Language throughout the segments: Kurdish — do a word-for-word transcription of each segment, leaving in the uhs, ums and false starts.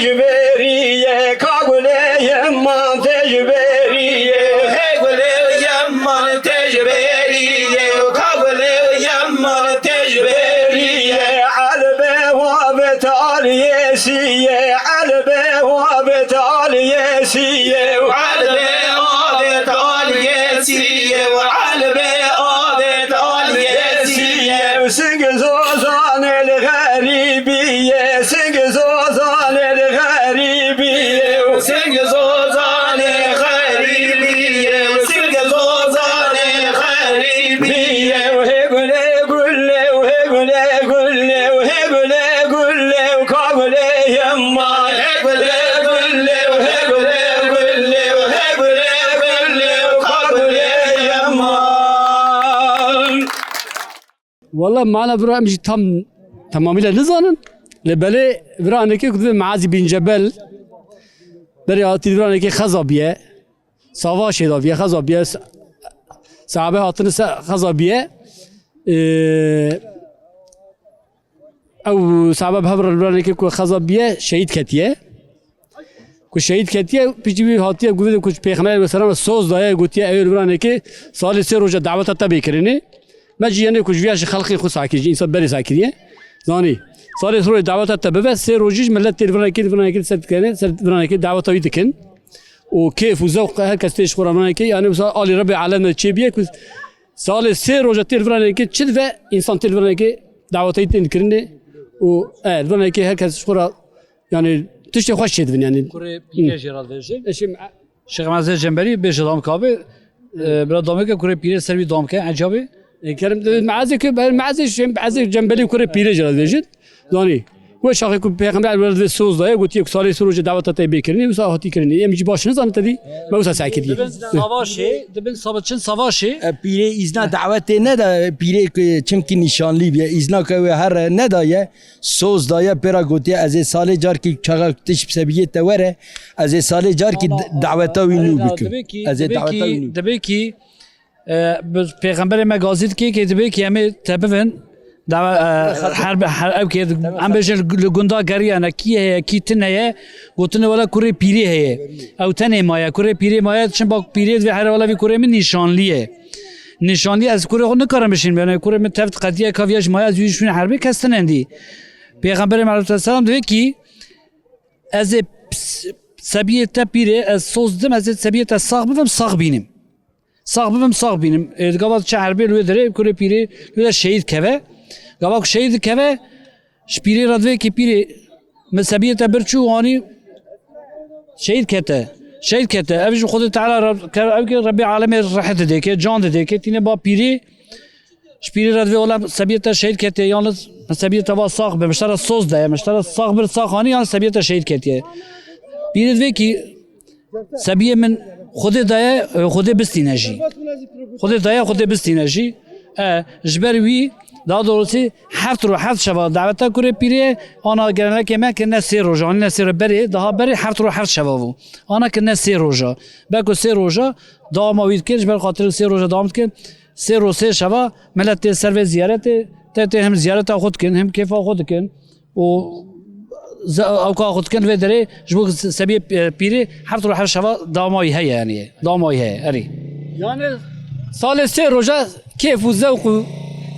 Ji beriyê ka gulê yeman tê ji beriyê. Hey gulê yeman tê ji beriyê. Ka gulê yeman tê ji beriyê. Elbê wabê taliyê siyê. Elbê wabê taliyê siyê. Elbê wabê taliyê siyê. Elbê wabê taliyê siyê. Sing zozanê li xerîbiyê. Sing zozanê li xerîbiyê. Sing zozanê xerîbiyê. Sing zozanê xerîbiyê. Hê gulê gulê, hê gulê gulê, hê gulê gulê, ka gulê yema. Hê gulê gulê, hê gulê gulê, hê gulê gulê, ka gulê yema. Wala mana vira em jî tam tamamîle nizanin. Lê belê vira nekê ku divê Meazî bin Cebel berê hatî vira nekê xeza biye. Savaşê da biye, xeza biye. Se-, Sahabe hatine se-, xeza biye. Ee, ew sahabe bi hev re vira nekê ku xeza biye, şehîd ketiye. Ku şehîd ketiye, piştî wî hatiye guvê de ku Pêxemberê aleyhisselam soz daye, gotiye, ew ê li viranekê salê sê roja daweta te bê kirinê. Me jî yenê ku ji viya ji xelqê xwe sakir, ji însan berê sakiriye. Zanî. Salê sê rojê daweta te bibe, sê rojî ji millet tê li viranekê, li viranekê ser dikene, ser viranekê daweta wî dikin. Û kêf û zewq her kes tê ji xwe re viranekê, yani wisa alî Rebbê alem de çêbiye ku salê sê roja tê li viranekê çi dibe, însan tê li viranekê daweta wî tên dikirinê. Û, e, li viranekê her kes ji xwe re Yani tiştê xweş çêdibin yani. Kurê pîrê jê re dibêjin. Eşim Şêx Mezê Cembelî bêje dam kabê. E, bira dameke kurê pîrê ser wî dam ke, ecabê. E, kerim de meazê ke, ben meazê Şêx Mezê Cembelî kurê pîrê jê re dibêjin. Zanî. Wê şaxê ku Pêxember wê divê soz daye, gotiye ku salê sê rojê daweta te bê kirinê, wisa hatî kirinê. Em jî baş nizanin te dî, me wisa sekiriye. Dibin savaşê, dibin sava-, çin savaşê. E, pîrê îzna dawetê neda, pîrê ku çimkî nîşanlî biye, îzna ke wê here nedaye. Soz daye pê re gotiye, ez ê salê carkî çaxa tişt bi sebiyê te were, ez ê salê carkî d-, daweta wî nû bikim. Ez ê daweta wî nû. Dibê kî, e, bi Pêxemberê me gazî dikê kê dibê kî em ê te bivin. Dawe-, e, her, her ew kê, em bêjin li gunda geriya ne, kî heye, kî tune ye, gotine wela kurê pîrê heye. Ew tenê maye, kurê pîrê maye, çimba pîrê divê here wela vî kurê min nîşanlî ye. Nîşanî ez kurê xwe nikarim bişînim. Yani kurê min tevt qediye ka viya ji maya ez wî şûnê herbê kes tinendî. Pêxemberê me aleyhisselam divê kî ez ê ps-, sebiyê te pîrê ez soz dim, ez ê sebiyê te sax bibim, sax bînim. Sax bibim, sax bînim. Ê, gava çi herbê li wê derê kurê pîrê li wê de şehîd keve. Gava ku şehîd dikeve, Ji pîrê re divê kî pîrê min sebiyê te bir çû anî şehîd kete. Şehîd kete. Ev ji Xwedê Teala re, ke-, ev kê Rebbê Alemê rehet didê kê, can didê kê, tîne ba pîrê. Ji pîrê re divê wela sebiyê te şehîd kete, yalnız min sebiyê te va sax be, min ji te re soz daye, min ji te re sax bir sax anî, yan sebiyê te şehîd ketiye. Pîrê divê kî Sebiyê min Xwedê daye, e, Xwedê bistîne jî. Xwedê daye, Xwedê bistîne jî. E, ji ber wî, daha doğrusu heft roj, heft şeva daweta kurê pîrê, ana gelenekê me kirine sê roj, anîne sê roj berê, daha berê heft roj heft şeva bû. Ana kirine sê roja. Beko sê roja dawama wî dikin, ji ber xatirê sê roja dawam dikin. Sê roj sê şeva millet tê ser vê ziyaretê, te tê him ziyareta xwe dikin, him kêfa xwe dikin. û ze-, ew ka xwe dikin vê derê ji bo se-, sebiyê, e, pîrê heft roj heft şeva dawama wî heye, yanî dawama wî heye, erê. Yani salê sê roja kêf û zewq û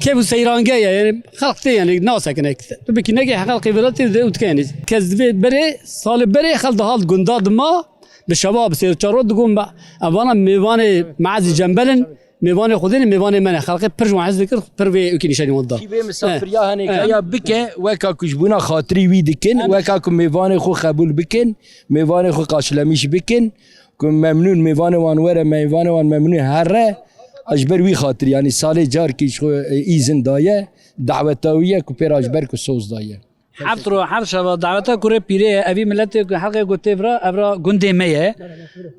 kêf û seyrange ye, yani xelq tê yani nasekine. Tu bikî nekê xelqê vila tê de û dike yani. Kes divê berê, salê berê xelq dihalt gunda dima, bi şeva bi sê çar roj digon ba, evana mêvanê Meazî Cembel in. Mêvanê Xwedê ne, mêvanê me ne. Xelkê pir ji wan hez dikir, pir vê wekî nîşanî wan da. Kî vê misafiriya Eh, hanê eh. kaya bike, weka ku ji bona xatirî wî dikin, Em weka ku mêvanê xwe qebûl bikin, mêvanê xwe qaşilemîş bikin, ku memnûn mêvanê wan were, mêvanê wan memnûn here, a ji ber wî xatirî, yanî salê carkî ji xwe, e, îzin daye, daweta wî ye ku pê re ji ber ku soz daye. Heft roj, heft şeva daweta kurê pîrê ye. Evî miletê ku helqê ku tê vira, ev ra gundê me ye.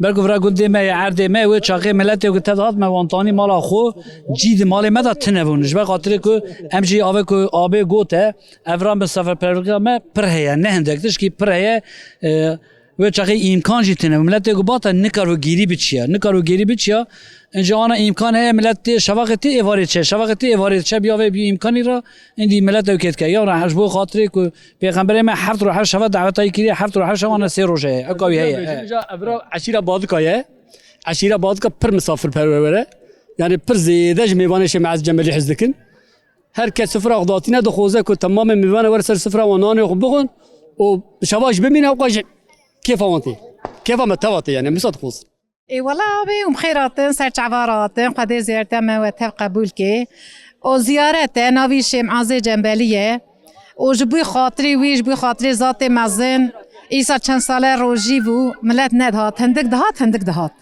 Ber ku vira gundê me ye, erdê me ye, wê çaxê miletê ku te dihat me wan tanî mala xwe, cî di malê me de tine bûn. Ji ber xatirê ku em jî ave ku abê gote, ev ra misaferperwerliga me pir heye, ne hindek tişkî pir heye. E, Wê çaxê îmkan jî tine. Miletê ku bata nikar û gêrî biçiya. Nikar û gêrî biçiya. Înca ana îmkan heye, milet tê şevaxê tê êvarê çe. Şevaxê tê êvarê çe biya vê bî îmkanî ra. Îndî milet ew kêt ke. Ya ra ji bo xatirê ku Pêxemberê me heft roj her şeva daweta yî kiriye, heft roj her şeva ne sê roj heye. Eka wî heye. He. Îja evra eşîra Badika ye. Eşîra Badika pir misafirperwer e. Yani pir zêde ji mêvanê Şêx Meaz Cembelî hez dikin. Her kes sifra xwe datîne, dixwaze ku temamê mêvanê were ser sifra wan nanê xwe bixwin û şeva jî bimîne, ew qas jî kêfa wan tê. Kêfa me teva tê yani, misa dixwaz. Ê wela abê û bi xêr hatin, ser çava re hatin, Xwedê ziyareta me we tev qebûl kê. O ziyaret e, navî Şêx Meazê Cembelî ye. Û ji bo xatirê wî, ji bo xatirê zatê mezin, îsa çend sale rojî bû, milet nedihat, hindik dihat, hindik dihat.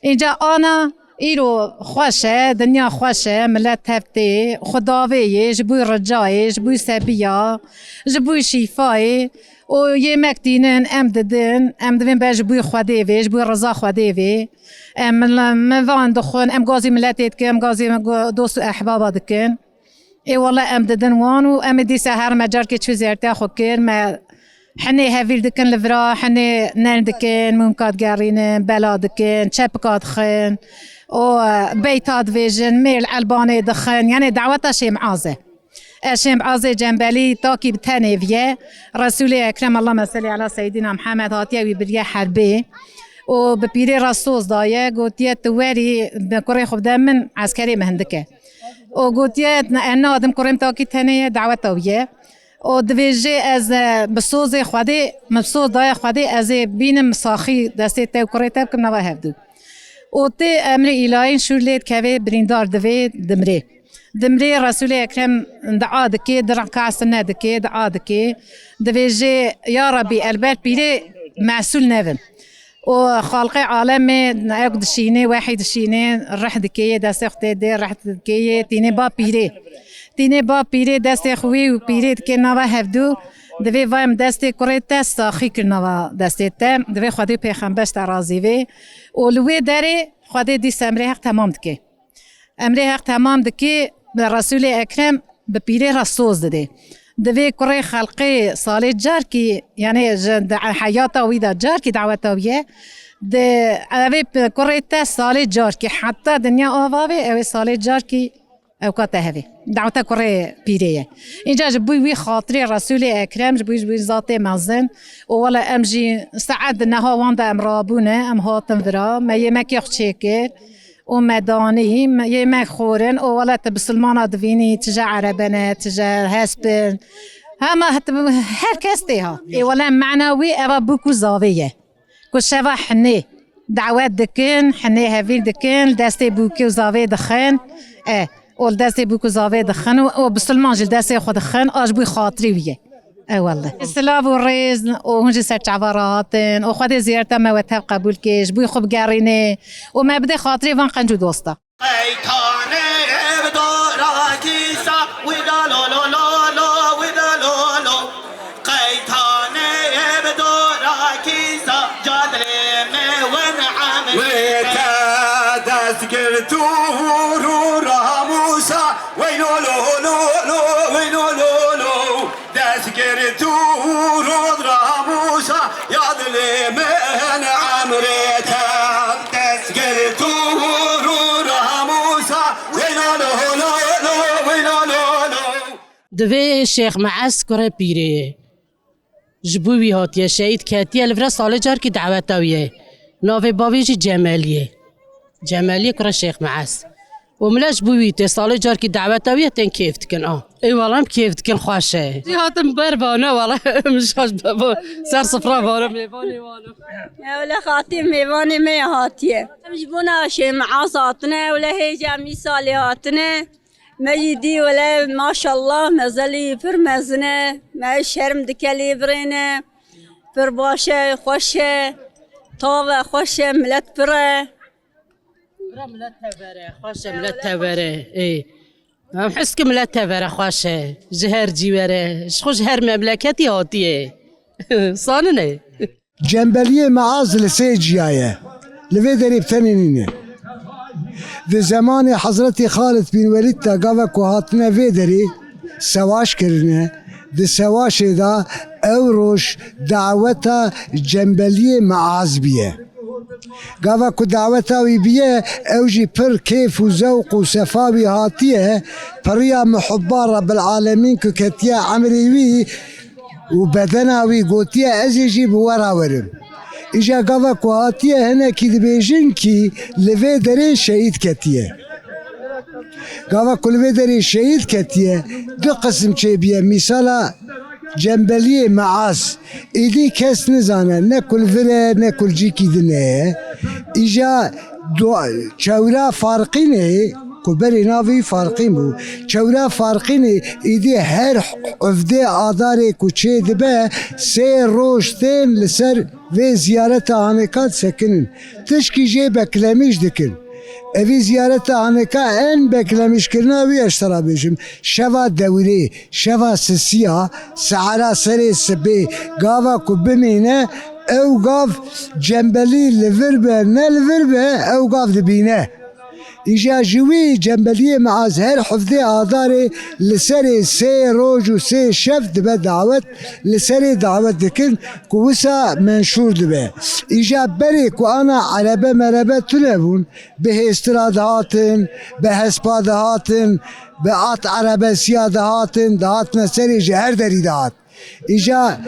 Înca ana îro xweş e, dinya xweş e, milet tev tê, xwe davê yê, ji bo ricayê, ji bo sebiya, ji bo şîfayê û yêmek tînin, em didin, em divên ber ji bo Xwedê vê, ji bo riza Xwedê vê. Em mil-, mivan dixwin, em gazî miletê dikin, em gazî go-, dost û ehbaba dikin. Ê wele em didin wan û em ê dîsa her me carkê çû ziyaretiya xwe kir, me hinê hevîr dikin li vira, hinê nerm dikin, mûmka digerînin, bela dikin, çepika dixin û, e, beyta dibêjin, mêr li elbanê dixin, yanê daweta Şêx Meaz e. E, Şêx Meazê Cembelî takî bi tenê viye. Resûlê Ekrem, Allahümme selli ala Seyyidina Muhammed, hatiye wî biriye herbê û bi pîrê re soz daye, gotiye, tu werî bi kurê xwe bide min, eskerê min hindik e. Û gotiye, ez nadim, kurê min takî tenê ye, daweta wî ye. Û divêjê ez, e, bi sozê Xwedê, min soz daye Xwedê, ez ê bînim saxî destê te û kurê te bikim nava hevdû. Û tê emrê îlahî şûr lê dikevê, birîndar divê, dimrê. Dimrê Resûlê Ekrem dua dikê, di reka sine dikê, dua dikê. Divêjê, ya Rebî, elber pîrê mesûl nevin. Û xalqê alemê ew dişînê, wehî dişînê, rih dikê yê, destê xwe tê dê, rih dikê yê, tînê ba pîrê. Tînê ba pîrê, destê xwe wî û pîrê dikê nava hevdû, divê va em destê kurê te saxî kir nava destê te, divê Xwedê pêxember ji te razî vê. Û li wê derê Xwedê dîsa emrê heq temam dike. Emrê heq temam dikê, Resûlê Ekrem bi pîrê re soz didê. Divê kurê xelqê salê carkî, yanê ji de-, heyata wî de carkî daweta wî ye. Di, evê p-, kurê te salê carkî, heta dinya ava vê, ew ê salê carkî ewka te hevê. Daweta kurê pîrê ye. Înca ji bo wî xatirê Resûlê Ekrem, ji bo, ji bo zatê mezin û wele em jî saet di neha wan de em rabûne, em hatin vira, me yêmekê xwe çêkir. û me danî, me, yê me xorin û wele tu bisilmana divînî, tije erebe ne, tije hesp in. Hema het-, her kes tê ha. Ê wele mena wî eva bûk û zavê ye. Ku şeva hinê dawet dikin, hinê hevîr dikin, li destê bûkê û zavê dixin. E, û li destê bûk û zavê dixin û, û bisilman jî li destê xwe dixin, a ji bo xatirê wî ye. Ewele. Silav û rêz û hûn jî ser çava re hatin û Xwedê ziyareta me we tev qebûl kê, ji bo xwe bigerînê û me bidê xatirê van qenc û dosta. Qeytanê ev dora kîsa, wî da lo lo lo lo, wî da lo lo. Qeytanê ev dora kîsa, cadlê me wen emrê. Wê te dest girt û rû ramûsa, wey lo lo lo lo, wey lo lo lo. Dest girt û rû ramûsa, ya dilê min emrê te. Dest girt û rû ramûsa, wey lo lo lo lo, wey lo lo lo. Divê Şêx Meez kurê pîrê ye. Ji bo wî hatiye şehîd ketiye, li vir e salê carkî daweta wî ye. Navê bavê jî Cemelî ye. Cemelî kurê Şêx Meez. Û milet ji bo wî tê salê carkî daweta wî ye, tên kêf dikin a. Ê wele em kêf dikin, xweş e. Jî hatim ber vane wele, min şaş bebo. Ser sifra vane, mêvanê wano. Ewle xatî mêvanê me hatiye. Em ji bona Şêx Meaz hatine, ewle hêja em îsalê hatine. Me jî dî wele maşallah mezelî pir mezin e. Me şerm dike lê birêne. Pir baş e, xweş e. Tav e, xweş e, milet pir e. Bira milet tevere, xweş e, milet tevere. Ê. Em his ki milet tevere xweş e. Ji her cî were. Ji xwe ji her memleketî hatiye. Sanine. Cembeliyê Meaz li sê ciya ye. Li vê derê bi tenê nîne. Di zemanê Hezretî Xalid bin Welîd de gava ku hatine vê derê sewaş kirine. Di sewaşê de Ew roj daweta Cembeliyê Meaz biye. Gava ku daweta wî biye, ew jî pir kêf û zewq û sefa wî hatiye, piriya muhibba Rebbil Alemîn ku ketiye emrê wî û bedena wî gotiye, ez ê jî bi we re werim. Îja gava ku hatiye, hinekî dibêjin kî li vê derê şehîd ketiye. Gava ku li vê derê şehîd ketiye, du qisim çêbiye. Mîsala Cembeliyê Meaz, êdî kes nizane, ne ku li vir e, ne ku li cîkî din e. Îja dua-, çewra Farqînê, ku berê navê wî Farqîn bû, çewra Farqînê êdî her hevdê Adarê ku çêdibe, sê roj tên li ser vê ziyareta Hanêka disekinin. Tişkî jê beklemîş dikin. Evî ziyareta Hanêka en beklemîşkirina wî, ez ji te re bêjim, şeva dewrê, şeva sisiya, sehera serê sibê, gava ku bimîne, ew gav Cembelî li vir be, ne li vir be, ew gav dibîne. Îja ji wî Cembeliyê Meaz her hevdê Adarê li serê sê roj û sê şev dibe dawet, li serê dawet dikin ku wisa menşûr dibe. Îja berê ku ana erebe merebe tune bûn, bi hêstira dihatin, bi hespa dihatin, bi at erebesiya dihatin, dihatine serê ji her derî dihat. Îja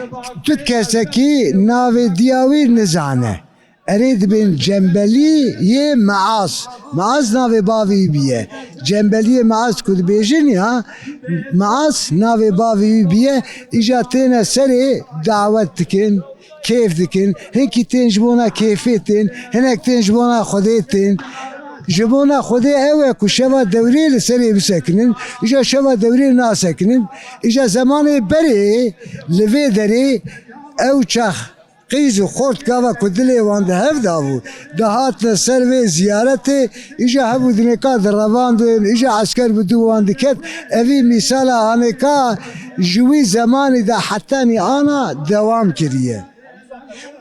tu kesekî navê diya wî nizane. Erê dibên Cembelî yê Meaz. Meaz navê bavê wî bîye. Cembeliyê Meaz ku dibêjin ya, Meaz navê bavê wî bîye. Îja têne serê dawet dikin, kêf dikin. Hinkî tên ji bona kêfê tên, hinek tên ji bona Xwedê tên. Ji bona Xwedê ew e ku şeva dewrê li serê bisekinin, îja şeva dewrê nasekinin. Îja zemanê berê li vê derê ew çax qîz û xort gava ku dilê wan di hev de bû, dihatine ser vê ziyaretê, îja hev û dinêka direvandin, îja esker bi dû wan diket. Evî mîsala Hanêka ji wî zemanî de hetanî ana dewam kiriye.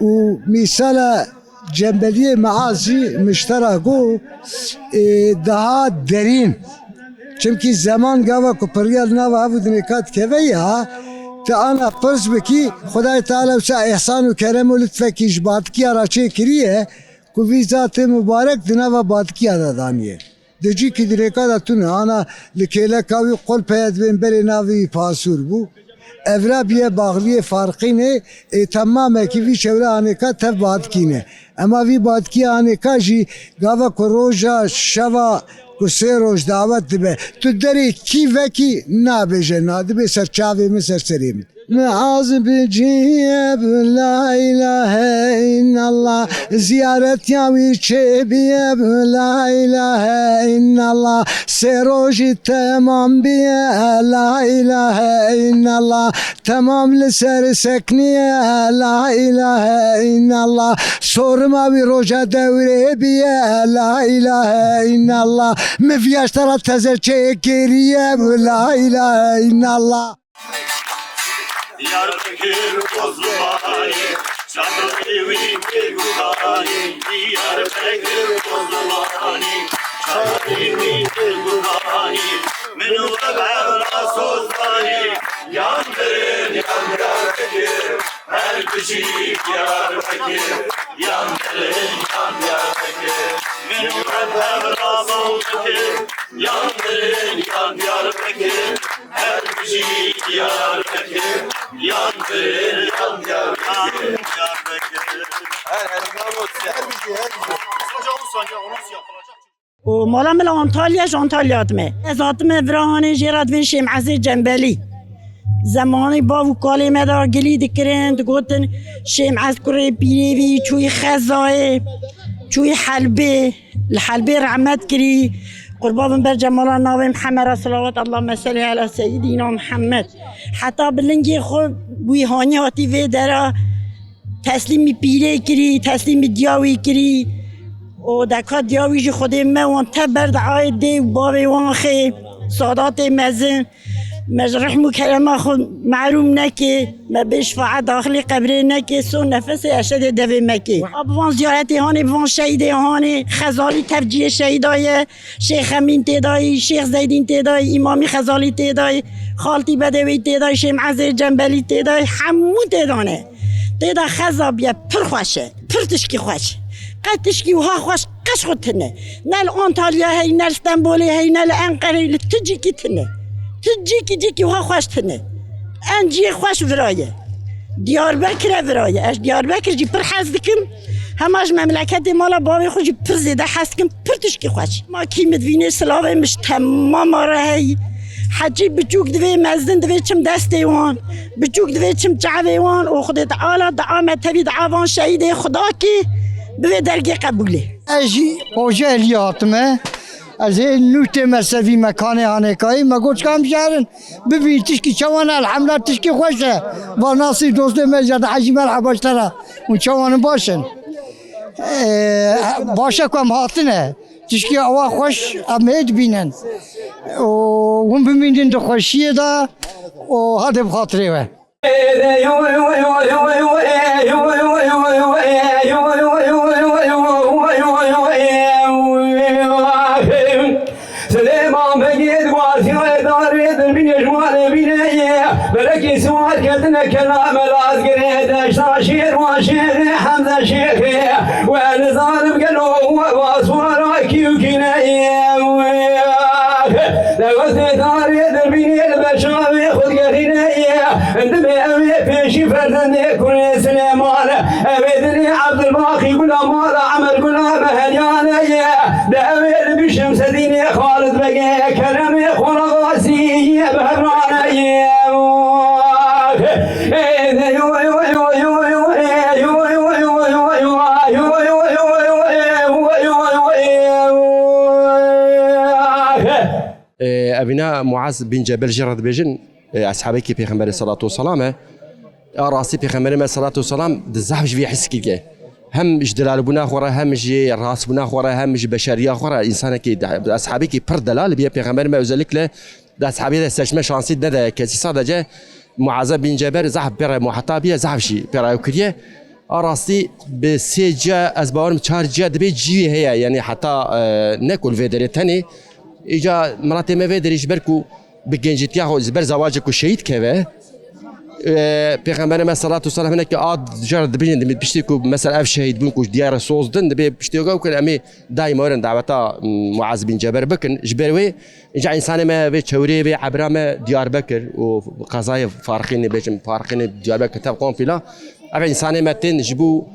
Û mîsala Cembeliyê Meaz jî min ji te re got, ê, daha derîn. Çimkî zeman gava ku piriya li nava hev û dinêka dikeve ya, tu ana pirs bikî, Xwedayê Teala wisa îhsan û kerem û litfekî ji batikiya re çêkiriye, ku vî zatê mubarek di nava batikiya de daniye. Di cîkî dinêka de tune, ana li kêleka wî qulp heye, dibên berê navê wî Pasûr bû. Evra biye baxliyê Farqînê, ê temamekî vî çewre Hanêka tev batkî ne. Ema vî batkiya Hanêka jî gava ku roja şeva ku sê roj dawet dibe, tu derê kî vekî nabêje na, dibê ser çavê min, ser serê min. Meaz biciye bi la ilahe illallah, ziyaret ya wî çêbiye bi la ilahe illallah, sê rojî temam biye la ilahe illallah. Temam li ser sekniye, la ilahe illallah. Sorima wî roja dewrê biye, la ilahe illallah. Min viya ji te re teze çêkiriye, la ilahe illallah. Diyarbekir Kozluğanî, çadırê wî tê guhanî. Diyarbekir Kozluğanî, çadırê wî tê guhanî. Min we bevra sozanî, yan birin yan Diyarbekir. Her bijî Diyarbekir, yan dilin yan Diyarbekir. Min we bevra bal dikir, yan dilin yan Diyarbekir. Her bijî Diyarbekir, yan dilin yan Diyarbekir. Her, her, her bijî, her bijî. Û mala min li Antalya, ji Antalya hatime. Ez hatime vira hanê jê re dibên Şêmezê Cembelî. Zemanê bav û kalê me de gilî dikirin, digotin, Şêmez kurê pîrê vî, çûyî Xezayê, çûyî Helbê, li Helbê rehmet kirî. Qurban bin ber cemala navê Mihemed re selawat, Allahümme selli ala seyyidina Mihemed. Heta bi lingê xwe wî hanî hatî vê dera. Teslîmî pîrê kirî, teslîmî diya wî kirî. Û deka diya wî jî Xwedê me wan te ber diayê dê û bavê wan xê, Sadatê mezin. Me ji rehm û kerema xwe mehrûm neke, me bê şefaet daxilê qebrê neke, son nefesê eşedê devê meke. A bi van ziyaretê hanê, bi van şehîdê hanê, Xezalî tevciyê şehîda ye, Şêx Emîn têdayî, Şêx Zeydîn têdayî, Îmamî Xezalî têdayî, Xaltî Bedewî têdayî, Şêx Mezê Cembelî têdayî, hemû têdane. Têda xeza biye, pir xweş e, pir tişkî xweş. Qet tişkî wiha xweş qeş xwe tine. Ne li Antalya hey, ne li Stenbolê hey, ne li Enqereyê, li tu cîkî tine. Tu cîkî cîkî wiha xweş tine. En ciyê xweş vira ye. Diyarbekir e vira ye. Ez Diyarbekir jî pir hez dikim. Hema ji memleketê mala bavê xwe jî pir zêde hez dikim. Pir tişkî xweş. Ma kî min divînê silavê min ji temama re hey. Hecî biçûk divê mezin divê çim destê wan. Biçûk divê çim çavê wan û Xwedê Teala dua me tevî dua van şehîdê Xwedakî bivê dergê qebûlê. Ez jî Xoce Elî hatime. Ez ê nû tême sevî mekanê hanêkayî. Me got, "Çika em jerin? Bibîn tişkî çawan e, elhemdulillah tişkî xweş e." Va nasî dostê me jerde hecî merheba ji te re. Hûn çawan in, baş in? Ee, baş e ku em hatine. Tişkî awa xweş em ê dibînin. Û hûn bimînin di xweşiyê de û hadê bi xatirê we. Silêman Begê di wartî wê darê dirbînê ji malê bînê ye. Belekî siwar ketine kela melaz girê deşta şêr wa şêrê Hemze Şêxê. We nizanim gelo we baswara kî û kî ne ye. Dewestê darê dirbînê li ber çavê xwe digerîne ye. Dibê ew ê pêşî ferzendê kurê Silêman. Ew ê dilê Ebdulbaqî Gula mala Emer Gula Mehelyanê ye. De ew ê li Bişim Sedînê Xalid Begê Keremê Xwaraxasî ye bi hevranê ye. Evîna Muaz bin Cebel jê re dibêjin, eshabekî Pêxemberê salatu weselam e. A rastî Pêxemberê me salatu weselam di zehf ji vî his kiriye. Hem ji delalbûna xwe re, hem ji rastbûna xwe re, hem ji beşeriya xwe re, însanekî, eshabekî pir delal biye. Pêxemberê me özellikle di eshabiyê de seçme şansî nedaye kesî. Sadece Muaze bin Cebel zehf pê re muheta biye, zehf jî pê re ew kiriye. A rastî bi sê ciya, ez bawerim çar ciya dibê cî wî heye, yanî heta, e, ne ku li vê derê tenê. Îca miletê me vê derê ji ber ku bi gencîtiya xwe, ji ber zewacê ku şehîd keve, e, Pêxemberê me salatu selam hinekî a car dibêjin, dibê piştî ku mesela ev şehîd bûn ku diyare soz din, dibê piştî ku ew kin em ê daîma werin daweta, m, Muaz bin Cebel bikin. Ji ber wê, Îca însanê me vê çewrê vê ebra me Diyarbekir û qezayê Farqînê, bêjim Farqînê Diyarbekir tev kompîla. Ev însanê me tên ji bo,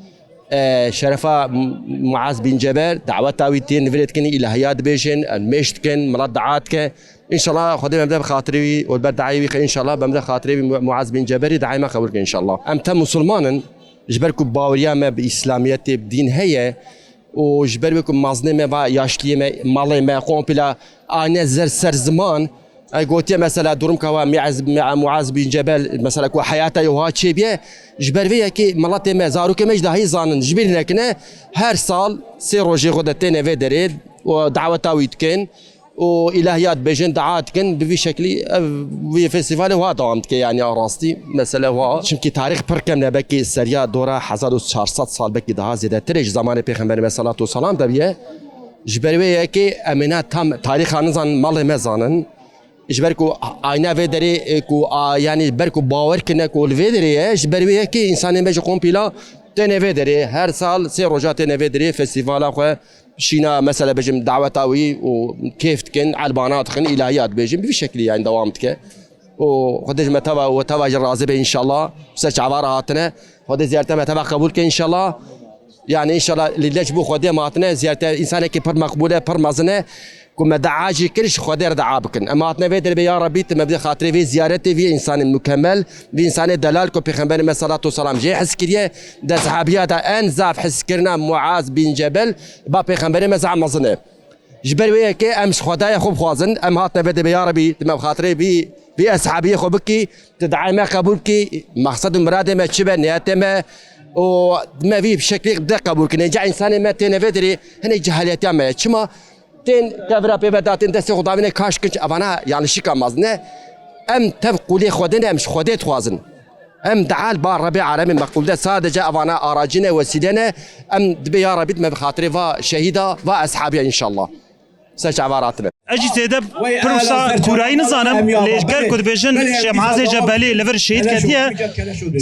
e, şerefa M-, Muaz bin Cebel, daweta wî tên, li virê dikin, îlahiyat dibêjin, mêş dikin, milet dua dike. Înşallah Xwedê me bide bi xatirê wî û li ber dayê wî xe, înşallah be me bide xatirê wî Mu-, Muaz bin Cebelî dayê me qebûl ke înşallah. Em te musulman in, ji ber ku baweriya me bi îslamiyetê, bi dîn heye, û ji ber wê ku mazinê me va yaşliyê me, malê me, kompîla ane zer ser ziman. Ay gotiye mesela durum ka va Miaz, Mia-, Muaz bin Cebel, mesela ku heyata yoha çêbiye, ji ber vê yekê miletê me, zarokê me ji dahî zanin, ji bîr nekine, her sal sê rojê xwe de têne vê derê û daweta wî dikin û îlahiyat bêjin, dua dikin, bi vî şeklî ev, vî festîvalê wa dewam dike, yanî a rastî mesele wa. Çimkî tarîx pir kemne, belkî seriya dora hezar û çar sed sal, belkî daha zêdetir e, ji zamanê Pêxemberê me salatu selam de biye. Ji ber wê yekê em ê ne tam tarîxa nizanin, malê me zanin. Ji ber ku ayna vê derê, e, ku a, yanî ber ku bawer kirine ku li vê derê ye, ji ber wê yekê însanê me ji kompîla têne vê derê. Her sal sê roja têne vê derê, festîvala xwe şîna, mesela bêjim daweta wî û kêf dikin, elbana dixin, îlahiyat dibêjin, bi vî şeklî yanî dewam dike. Û Xwedê ji me teva û teva jî razî be înşallah. Ser çava re hatine. Xwedê ziyareta me teva qebûl ke înşallah. Yanî înşallah lîlek ji bo Xwedê em hatine. Ziyareta însanekî pir meqbûl e, pir mezin e. Ku me dua jî kir, ji Xwedê re dua bikin. Em hatine vê derê bê, ya Rebî, tu me bidê xatirê vê ziyaretê, vê însanê mukemel, vê însanê delal ku Pêxemberê me salatu selam jê hez kiriye. Di eshabiya de en zaf hizkirina Muaz bin Cebel, ba Pêxemberê me zaf mezin e. Ji ber wê yekê em ji Xwedayê xwe bixwazin, em hatine vê dibê, ya Rebî, tu me bi xatirê vî, vî eshabiyê xwe bikî, tu duayê me qebûl bikî, mexsed û miradê me çi be, niyetê me û me vî şeklî bide qebûl kirin. Ca însanê me têne vê derê, hinek cehiliyetiya me ye. Çima? Tên kevira pê ve da, tên destê xwe davîne kaş kiç, evana yanlışîka mezin e. Em tev qûlê Xwedê ne, em ji Xwedê dixwazin. Em dua li ba Rebê alemê meqûl de, sadece evana aracî ne, wesîle ne. Em dibê ya Rebî me bi xatirê va şehîda, va eshabiya înşallah. Ser çava ratine. Ez jî zêde pir wisa kûrayî nizanim, lê ger ku dibêjin Şêx Mihazê Cebelî li vir şehîd ketiye,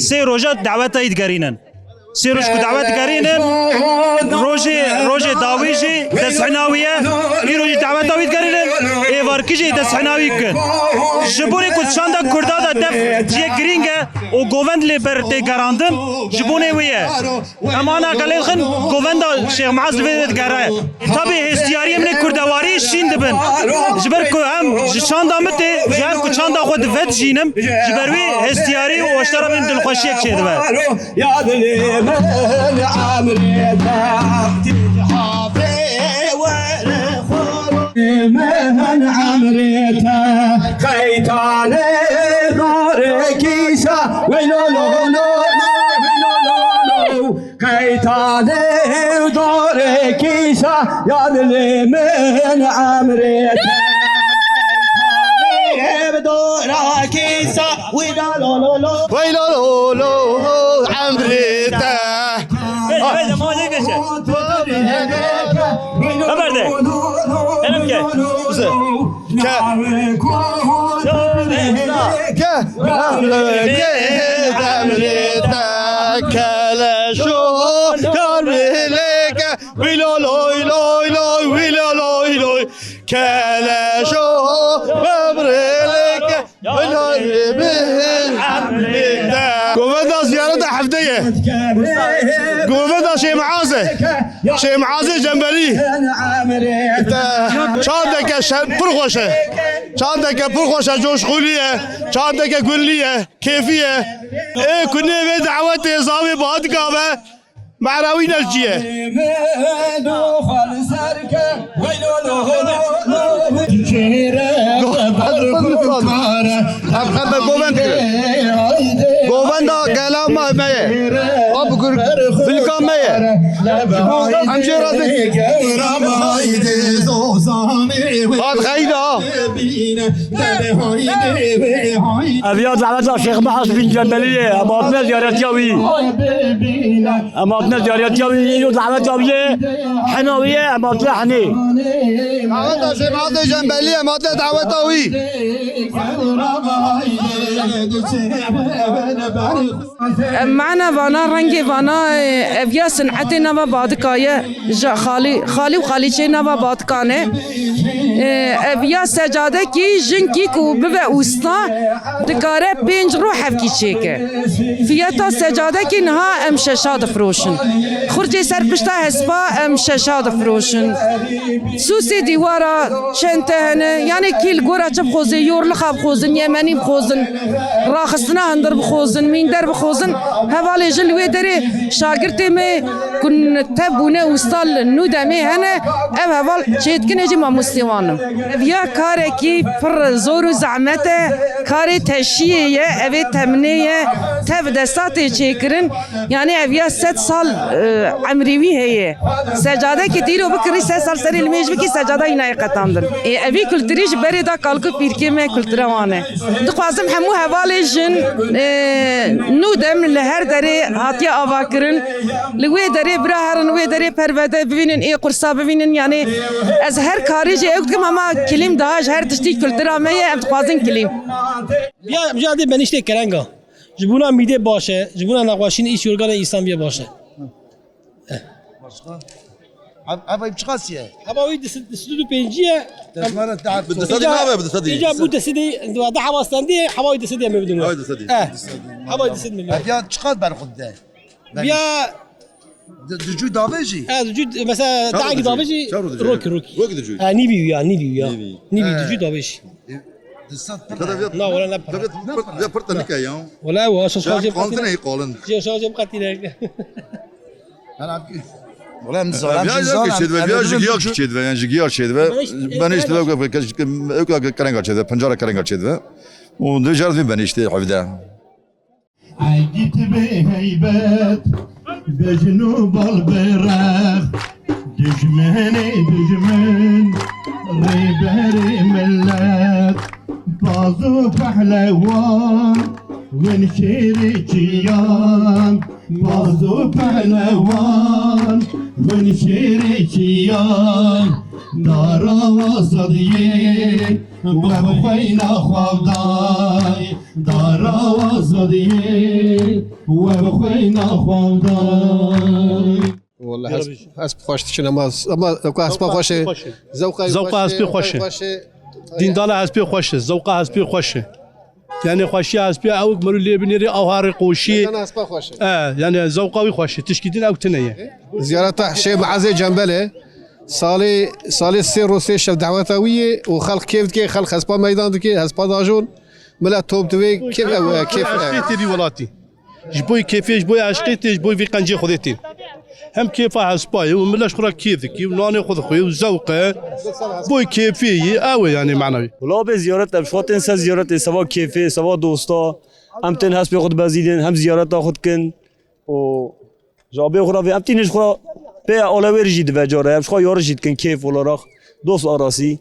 sê roja daweta wî digerînin. Sê roj ku dawet digerînin, rojê, rojê dawî jî destxîna wî ye. Îro jî daweta wî digerînin, êvarkî jî destxîna wî bikin. Ji bo ku çanda Kurda de def ciyek girîng e û govend lê ber tê gerandin, ji bo nê wê ye. Em ana qelê dixin, govenda Şêx Muaz li vê digere. Tabî hêstiyariyê min ê kurdewarî şîn dibin. Ji ber ku em ji çanda min tê, ji her ku çanda xwe divedijînim, ji ber wî hêstiyarî û weştera min dilxweşiyek çêdibe. Ya dilê min emrê te, tî hafê were xwe. Min emrê te, qeytanê darê kîşa, weylo lo lo lo, weylo lo lo. Qeytanê darê kîşa, ya dilê min emrê te. Qeytanê dora kîşa, wî da lo lo lo. Wey lo lo lo, emrê te. Beş, beş, ama ne geçer? Haber de. Elim gel. Ke. Ke. Ke. Emrê te keleşo, yar bileke. Wî lo loy loy loy, wî lo loy loy. Keleşo, emrê te. Govenda ziyareta heftê ye. Govenda Şêx Muaz e. Şêx Muazê Cembelî. Çandeke şer, pir xweş e. Çandeke pir xweş e, coşxulî ye. Çandeke gulî ye, kêfî ye. Ê ku nê vê dawetê zavê badika be. Mehra wî ne ji cî ye. Em xeme govend kirin. Govenda gela me, me ye. Ab gur bilka me ye. Em jê razî. Hat xeyda. Ev ya daweta Şêx Mehaz bin Cebelî ye. Em hatine ziyaretiya wî. Em hatine ziyaretiya wî, îro daweta wî ye, hena wî ye, em hatine henê. Daweta Şêx Muazê Cembelî, em hatine daweta wî. Em mana vana, rengê vana, e, ev ya sinetê nava badika ye. Ji xalî, xalî û xalîçeyê nava batikan e. Ev ya secadekî jinkî ku bibe usta, dikare pênc rû hevkî çêke. Fiyeta secadekî niha em şeşa difiroşin. Xurcê ser pişta hespa em şeşa difiroşin. Sûsê dîwara çend te hene, yanê kî li gora çi bixwazê, yorlixa bixwazin, yemenî bixwazin, raxistina hundir bixwazin, mînder bixwazin, hevalê jin li wê derê şagirtê me ku tev bûne û stal nû demê hene, ev heval çêdikin, ê jî mamostê wan in. Ev ya karekî pir zor û zehmet e, karê teşiyê ye, ev ê temnê ye, tev desta tê çêkirin. Yanî ev ya sed sal, e, emrê wî heye. Secadekê dîro bikirî, sed sal serê limêj bikî, secada yî nayê qetandin. Ê, evî kulturî ji berê da kalk û pîrkê me kultura wan e. Dixwazim hemû hevalê jin, e, nû dem li her derê hatiye avakirin. Li wê derê bira herin, wê derê pervede bivînin, ê qursa bivînin. Yanî ez her karî jî ew dikim, hema kilîm daha ji her tiştî kultura me ye, em dixwazin kilîm. Ya, ya dê benîştê kerenga. Ji bona mîdê baş e, ji bona nexweşîn îş yorganê îslam bê baş e. Başka? Ev, ev çiqas ye? Heva wî di sed, di sed û pêncî ye. Destmara te Bi di sedî nabe, bi di sedî. Îca bû di sedî, di heva stendî, heva wî di sedî em bidin. Heva wî di sedî. Eh. Heva wî di sed milyon. Ev ya çiqas berxud de? Ya Di, di cû davê jî? Eh, di cû, mesela, dahek davê jî, rokî, rokî. Wek di cû. Eh, nîvî ya, nîvî ya. Nîvî. Nîvî di cû davê jî. E, di sed pir. Na, wala ne para. Tabii, pir, pir, pir tenike ya. Wala, wa, şaş, şaş, qantin ey qalin. Şaş, şaş, qatî ne. Wala, em zalim, ya, em zalim. Çêdibe, ya, ji giya çêdibe, yani ji giya çêdibe. Ben işte, ben işte, öyle, öyle, öyle kerenga çêdibe, pencara kerenga çêdibe. O döjer bir ben işte evde. Egît bê heybet, bejn û bal bi rex, dijmenê dijmin, rêberê milet. Baz û pehlewan, win şêrê çiyan. Baz û pehlewan, win şêrê çiyan. Dara azadiyê, we bi xweyna xwe day. Dara azadiyê, we bi xweyna xwe day. Wala hesp, hesp xweş diçin ama, ama zewqa hespa xweş e. Zewqa hespê xweş e. Dîndala hespê xweş e. Zewqa hespê xweş e. Yani xweşiya hespê ew meriv lê binêrê ew harê qoşî. Dîndala hespa xweş e. E, yani zewqa wî xweş e. Tişkî din ew tune ye. Ziyareta Şêx Me'ezê Cembelê. Salê, salê sê roj sê şev daweta wî ye û xelq kêf dike, xelq hespa meydan dike, hespa dajon. Milet top divê kêf ew, e, kêf ew. Hespê tê vî welatî. Ji bo kêfê, ji bo eşqê tê, ji bo vî qencê Xwedê tê. Hem kêfa hespa ye û millet ji xwe re kêf dikî û nanê xwe dixwê û zewq e. Bo kêfê yî, ew e yani manawî. Wala bê ziyaret em ji xwe tên ser ziyaretê, seva kêfê, seva dosta. Em tên hespê xwe dibezînin, hem ziyareta xwe dikin. Û ji abê xwe re vê, em tînin ji xwe re pê alewêr jî dive cara, em ji xwe yarî jî dikin kêf olarak, dost arasî.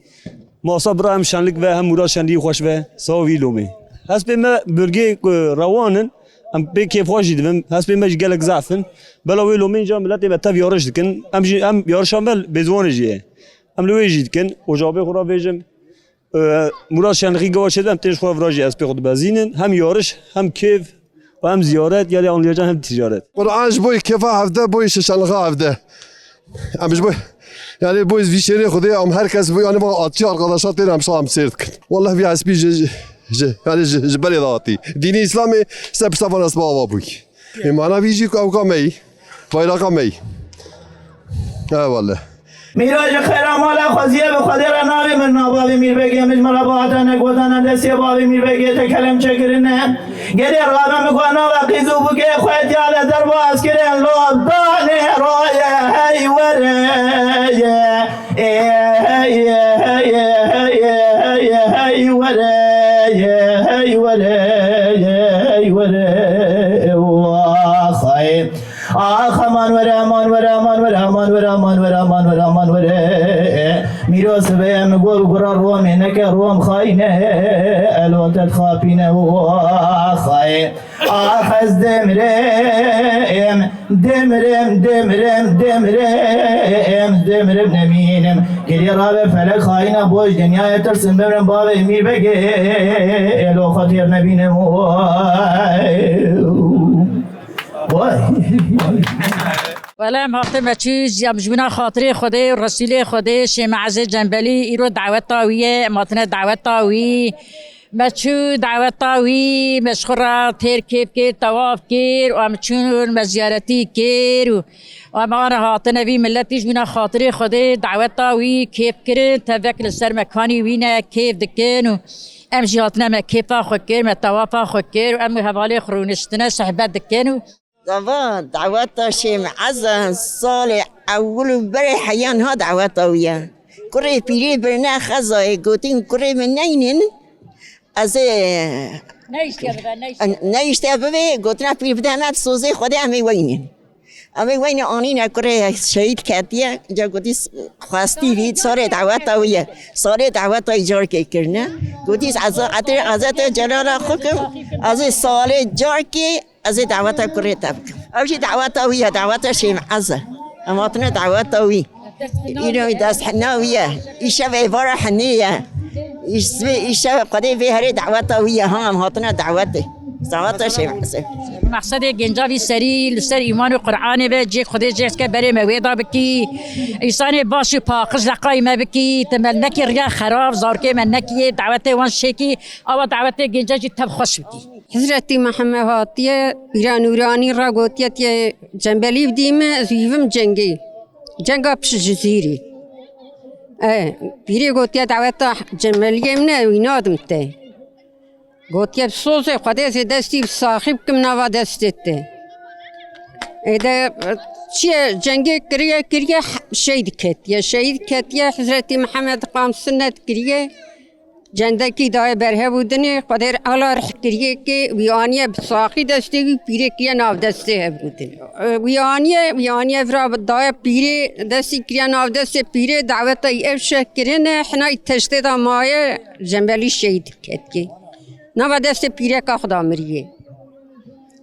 Masa bira hem şenlik ve, hem mûra şenlî xweş ve, sawa vî lomê. Hespê me bölgeyê ku rewan in, em pê kêfxweş jî dibin. Hespê me jî gelek zehf in. Bela wê lomê înca miletê me tev yarîş dikin. Em jî, em yarîşa me bêziwanê jî ye. Em li wê jî dikin. Û ji abê xwe re bêjim, e, Murat Şenlixî gava çêdin, em tên ji xwe re vira jî hespê xwe dibezînin. Hem yarîş, hem kêf, û hem ziyaret, ya lê anlayacan hem ticaret. Quran ji bo kêfa hevde, bo şeşanlixa hevde. Em ji bo, yani bo vî şêrê Xwedê, em her kes bo, yani va atçı arkadaşa tên em şa em sêr dikin. Wallah vî hespî ji, ji, ji, yani ji, ji berê de hatî. Dînê Îslamê ser pişta van hespa ava bûy. Ê mana vî jî ku ew ka me yî. Bayraqa me yî. Eyvallah. Mîra ji xêra mala xweziyê bi Xwedê re navê min nava vê mîrbegê min ji min re bihata ne gotana destê bavê mîrbegê te kelem çekirine. Gerê rabe min ku nava qîz û bûkê xwe tiya de derbas kirin lov danê raye hey were ye. Ê hey hey hey hey hey were ye hey were ye hey were. Wah hey. Ax, aman were, aman were, aman were, aman were, aman were, aman were, aman were. Mîro sibê min got, gura Romê neke, Rom xayîn e. Elo te dixapîne, ax, ay. Ax, ez demirim, demirim, demirim, demirim, demirim nemînim. Gelî rabe felek xayîna boş dinyayê tirsim, bimirim bavê mîrbegê. Elo xwe têr nebînim. Vay. Wele em hatine me çû, em ji wîna xatirê Xwedê û Resûlê Xwedê, Şêx Me'ezê Cembelî, îro daweta wî ye, em hatine daweta wî. Me çû daweta wî, me ji xwe re têr kêf kir, tewaf kir û em çûn, me ziyaretî kir û em ana hatine vî miletî ji wîna xatirê Xwedê daweta wî kêf kirin, tevek li ser mekanî wî ne, kêf dikin û em jî hatine me kêfa xwe kir, me tewafa xwe kir û em hevalê xwe rûniştine, sohbet dikin û Dava daweta Şêx Me'eza salê ewil û berê heya niha daweta wî ye. Kurê pîrê birine xezayê gotin kurê min neynin. Ez ê Neyiştiye bibe, neyiştiye. Neyiştiye bibe, gotina pîr bide me sozê Xwedê em ê weynin. Em ê weyne anîne kurê şehîd ketiye. Ca gotî xwestî vî salê daweta wî ye. Salê daweta wî carkê kirine. Gotî ez ê, ez ê, ez ê te celala xwe kim. Ez ê salê carkê Ez ê daweta kurê te bikim. Ew jî daweta wî ye, daweta Şêx Me'ez e. Em hatine daweta wî. Îro dest hina wî ye. Îşev êvara hinê ye. Îş-, îşev Xwedê vê herê daweta wî ye. Ha, em hatine dawetê. Daweta Şêx Me'ez e. Mexsedê genca vî serî li ser îman û Qur'anê be, cihê Xwedê cihê ke berê me wê da bikî. Însanê baş û paqij leqayî me bikî. Te me nekî riya xerab, zarokê me nekî, dawetê wan şêkî. Awa dawetê genca jî tev xweş bikî. Hizretî Mihemed hatiye pîra Nûranî re gotiye, tiye Cembelî bidî min, ez hîvim cengê. Cenga pişt ji zîrî. E, pîrê gotiye daweta Cembeliyê min e, wî nadim te. Gotiye bi sozê Xwedê ez ê destî bi saxî bikim nava destê te. Êde çiye cengê kiriye, kiriye, şehîd ketiye. Şehîd ketiye, Hizretî Mihemed qam sinet kiriye. Cendekî daye ber hev û dinê, Xwedê ala rih kiriye ke wî aniye bi saxî destê wî, pîrê kiriye nav destê hev û dinê. Wî aniye, wî aniye vira daye pîrê, destî kiriye nav destê pîrê, daweta wî ev şeh kirine, hinayî teştê de maye, Cembelî şehîd ketke. Nava destê pîreka xwe de miriye.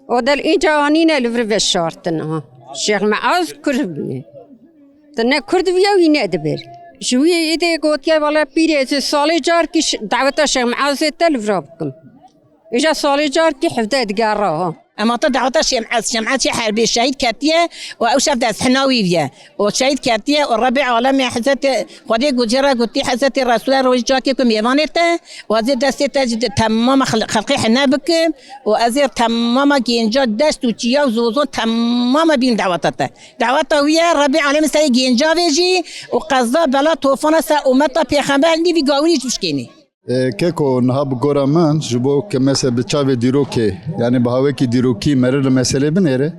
O del înca anîne li vir veşartin ha. Şêx Meaz kurd bûye. Te ne kurd viya wî ne dibir. Ji wî êdê gotiye, wele pîrê, ez ê salê carkî ş-, daweta Şêx Meazê te li vira bikim. Îja salê carkî hevdeh digera ha. Ema te daweta Şêx Meaz, Şêx Meaz yê herbê şehîd ketiye û ew şev dest hina wî viye. O şehîd ketiye û Rebê alemê Hezretê Xwedê gotî ra gotî, Hezretê Resûlê rojî çakê ku mêvanê te û ez ê destê te ji temama xel-, xelqê hine bikim û ez ê temama gênca deşt û çiya û zozon temama bînim daweta te. Daweta wî ye, Rebê alemê serê gênca vê jî û qeza bela tofana ser umeta pêxember nîvî gawirî ji bişkênê. E, keko niha bi gora min ji bo ke mese bi çavê dîrokê, yanî bi hawekî dîrokî meriv li meselê binêre.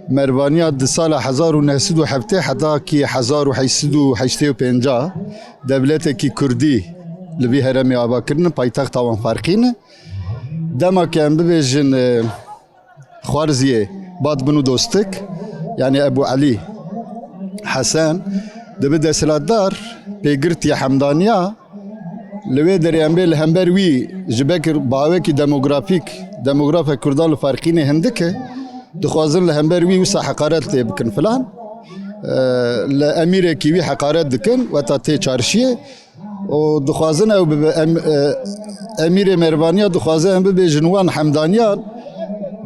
Mervaniya di sala hezar û neh sed û heftê heta kî hezar û heşt sed û heştê û pênc dewletekî kurdî li vî herêmê ava kirine, paytexta wan Farqîn e. Dema ke em bibêjin, e, Xwarziyê Badbin û Dostik, yanî Ebû Elî Hesen, dibe desthilatdar, pêgirtî Hemdaniya, li wê derê em bê li hember wî ji ber bawekî demografîk, demografa Kurdan li Farqînê hindik e, dixwazin li hember wî wisa heqaret lê bikin filan. Li emîrekî wî heqaret dikin, weta tê çarşiyê. û dixwazin ew bibe, em, e, Emîrê Mervaniya dixwaze em bibêjin wan Hemdaniyan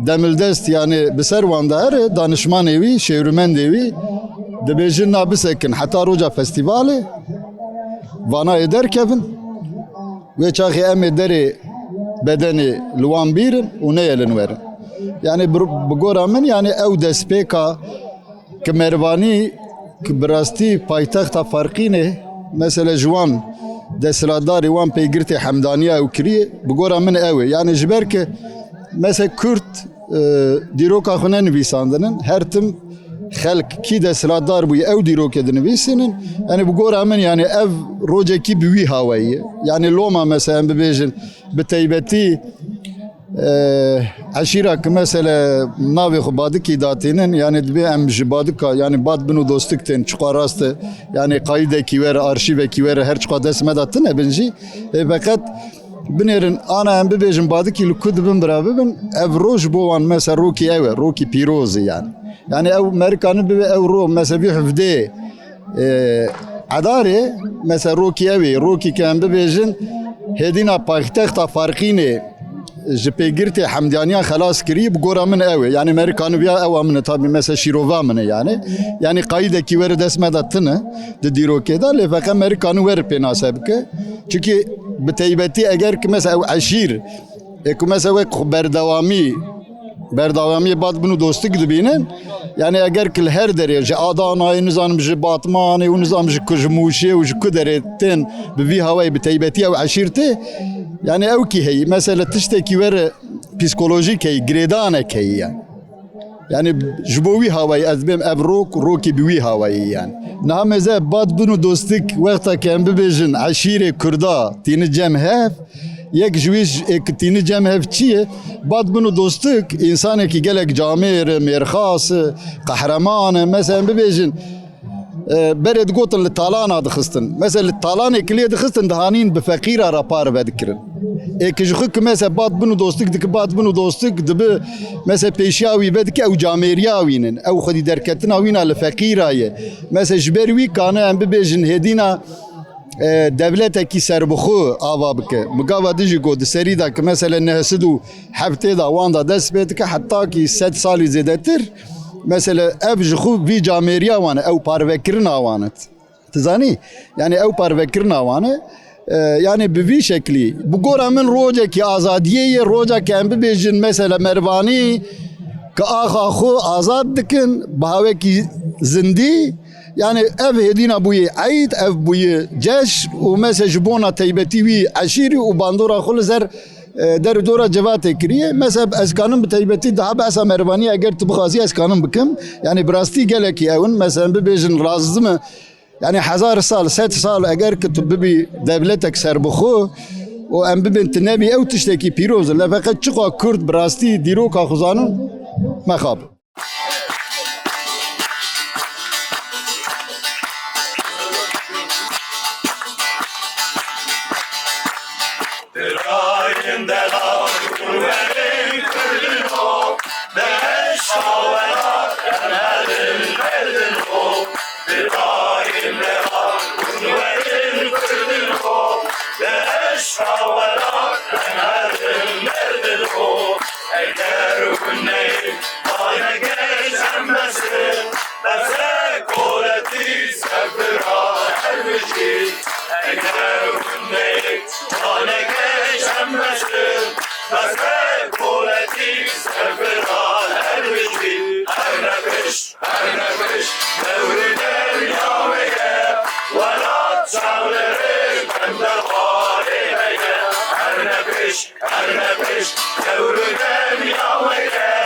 demildest, yanî bi ser wan de here, danişmanê wî, şêwrmendê wî, dibêjin na bisekin heta roja festîvalê, vana ê derkevin. Wê çaxê em ê derê bedenê li wan bîrin û neyelin werin. Yanî bi, bi gora min, yanî ew destpêka Ki Mervanî, ki bi rastî paytexta Farqînê, mesele ji wan desthilatdarê, wan pêgirtê Hemdaniya ew kiriye, bi gora min ew e. Yanî ji ber ki mese Kurd, e, dîroka xwe nenivîsandinin, her tim xelk kî desthilatdar bûye ew dîrokê dinivîsînin. Yanî bi gora min, yanî ev rojekî bi wî hawayî ye. Yanî loma mese em bibêjin, bi teybetî, e, eşîra ki mesele navê xwe Badikî datînin, yanî dibê em ji Badika, yanî Badbin û Dostik tên, çiqa rast e, yanî qayîdekî were, arşîvekî were, her çiqa dest me de tune bin jî, ê feqet binêrin, ana em bibêjin Badikî li ku dibin bira bibin, ev roj bo wan mese rokî ew e, rokî pîroz e yanî. Yanî ew merikanin bibe ew ro, mese vî hevdê, e, Edarê, mese rokî ew ê, rokî ke em bibêjin, hêdîna paytexta Farqînê ji pêgirtê Hemdaniyan xelas kirî, bi gora min ew ê. Yanî merikaniviya ewa min e, tabî mese şîrova min e yanî. Yanî qayîdekî were dest me de tune di dîrokê de, lê feqet merikani were pênase bike. Çimkî bi teybetî eger ki mese ew eşîr, ê ku mese wek xwe berdewamî, berdewamiyê Badbin û Dostik dibînin. Yanî eger ki li her derê, ji Adanayê, nizanim ji Batmanê û nizanim ji ku, ji Mûşê û ji ku derê tên bi vî hawayê bi teybetî ew eşîr tê, yanî ew kî heyî. Mesele tiştekî were psîkolojîk heyî, girêdanek heyî yanî. Yanî ji bo wî hawayî ez dibêm ev rok, rokî bi wî hawayî yanî. Niha mêze Badbin û Dostik wexta ke em bibêjin eşîrê Kurda tîni cem hev, yek ji wî j-, ê ki tîni cem hev çi ye? Badbin û Dostik, însanekî gelek camêr e, mêrxas e, qehreman e. Mesela em bibêjin, e, berê digotin li talana dixistin. Mesela li talanê ki lê dixistin, dihanîn bi feqîra re parve dikirin. Ê ki ji xwe ki mesela Badbin û Dostik dike, Badbin û Dostik dibe mesela pêşiya wî vedike, ew camêriya wî nin. Ew xwedî derketina wîna li feqîra ye. Mesela ji ber wî kane em bibêjin hêdîna e, dewletekî serbixwe ava bike. Mi gava din jî got, di serî de ki mesele neh sed û heftê de wan de dest pê dike, heta kî sed salî zêdetir, mesele ev ji xwe vî camêriya wan e, ew parvekirina wan e. Tu zanî? Yanî ew parvekirina wan e. E, yanî bi vî şeklî. Bi gora min rojekî azadiyê ye, roja ke em bibêjin, mesele Mervanî, ki axa xwe azad dikin, bi hawekî zindî, Yanî ev hêdîna bûye eyd, ev bûye ceş û mese ji bona teybetî wî eşîrî û bandora xwe li ser, e, der û dora civatê kiriye. Mese ez kanim bi teybetî daha behsa Mervaniyê eger tu bixwazî ez kanim bikim. Yanî bi rastî gelekî ew in. Mese em bibêjin razim e, Yani hezar sal, sed sal eger ki tu bibî devletek serbixwe û em bibin tu nebî, ew tiştekî pîroz e. Lê feqet çiqa Kurd bi rastî dîroka xwe zanin, mexabin. Birayên delal hûn werin Kurdino, behişta welat em herin merdino. Birayên delal hûn werin Kurdino, behişta welat em herin merdino. Eger hûn neyên, Danekeş em besin, bese koletî sefira her bijî. Eger hûn neyên, danekeş em besin, bese koletî sefira her bijî. Her nebiş, her nebiş, dewrî derya me ye, welat çavlerê bende warê me ye. Her nebiş, her nebiş, dewrî derya me ye.